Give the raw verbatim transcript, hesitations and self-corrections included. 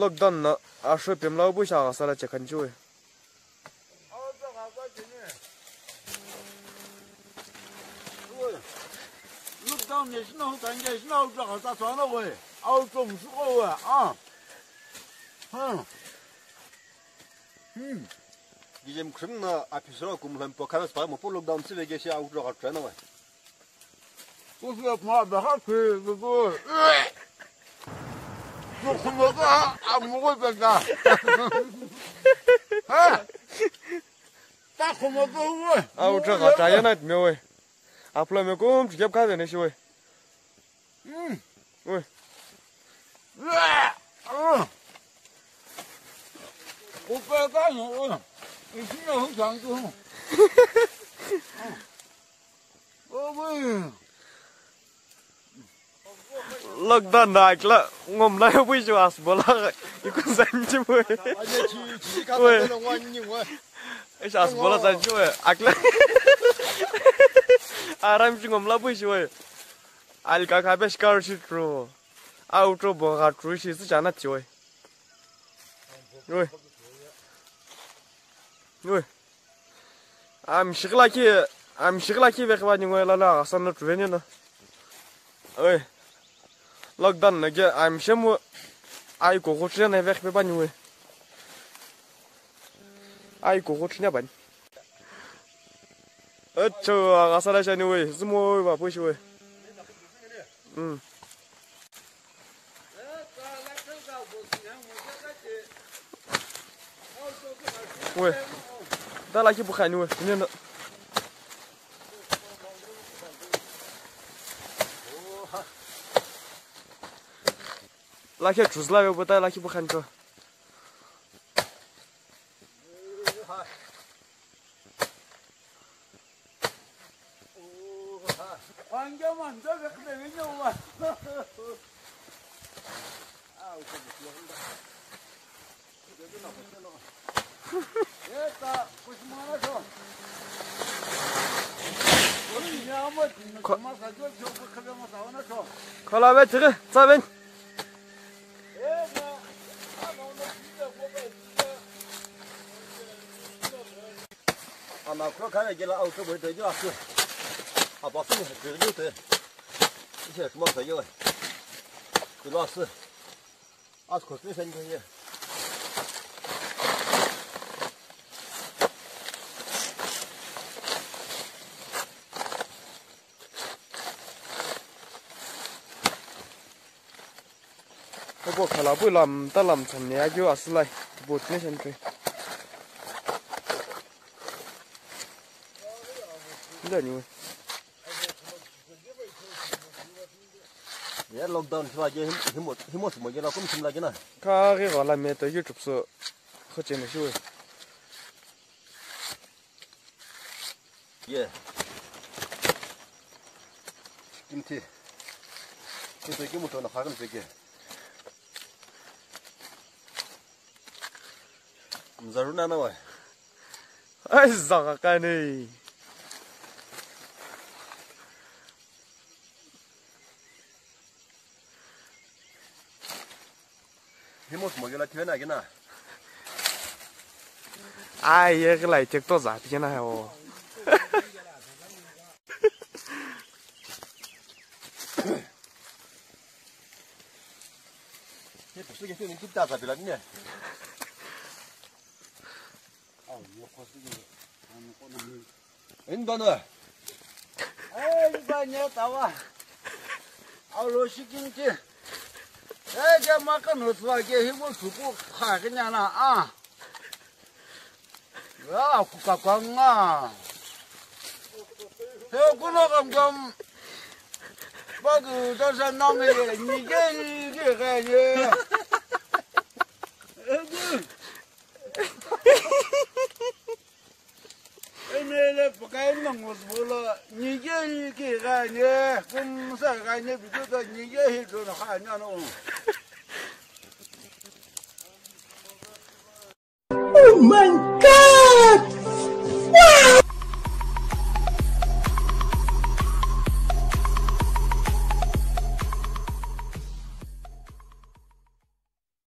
Lockdown no asho pemlau bu sha aghasa la chekhani chiwe. Lockdown ye shino hu tangye shino hu tsa kha tsa tsana we. Au tong su ko we. Ah. Hmm. Hmm. Gijem khrim na apisro kum lhem po khanas pa mo po lockdown si ve ge shi au tsa kha tsana we. Kusuye kuma baka kwi kuku. Kukumoka amugo beka. Ha? Ta kumoka uwe. Au tsa ka ta yana me we. Aplo me kum tsa kep ka de ne shi we. Mm. We. Uwe. Upe ka no uwe. Isi no hu sang tu. Lockdown na akla ngom na yo bui jo as bola iku sanji bui. Oi. Ish as bola sanji bui akla. Aram ji ngom la bui jo. Al ka ka bes kar shi tro. Auto bo ga tro shi si chana chi oi. Oi. Oi. Amshigh lakhi, amshigh lakhi vekhipa ningu ela la asan no truveni no. Oi. Lockdown no ge amshemu ai koghuchine vekhipa ningu. Ai koghuchine bani. Acho aghasa la shani we, zumo we va pushi we. Mm. We. Da lakhi bukhani we. Nino. Lakhi chuzla we bota lakhi bukhani cho. Khola ve tighi, tsa ven. Ana kro kare gela auto boy de gela su. Apa su ne gela te. Ise kuma sa yo. Gela su. As ko se sen ye. Obo khalapu lam ta lam cham ne agyo aslai. Boat ne shen pe. Nda ni we. Ya lockdown thua ge him, himo, himo simo ge la kum sim la ge na. Ka ge wala me to YouTube so kho chene shi we. Ye. Kimthi. Kimthi kimu to na kha kimthi ke. Mzaruna na wa. Ai zaka kane. Himos mo gela tiwena gena. Ai, ye gela tek to za pi gena o. Ye pusu ke ni kita za pi la ni. Au, yo kosi ni. Anu ko na ni. Indono. Ei, ba nya tawa. Alo shikinti. Ei, ke maka no tswa ke hibo tuku kha ke nya na a. Ya ku ka kwa nga. He ku no kam kam. Ba ku ta sa na me ni ke ni ke ke ye. Emele pakai mangus bolo, nige ki ganye, kumsa ganye, bituta nige hidro na khanya no. Oh my God!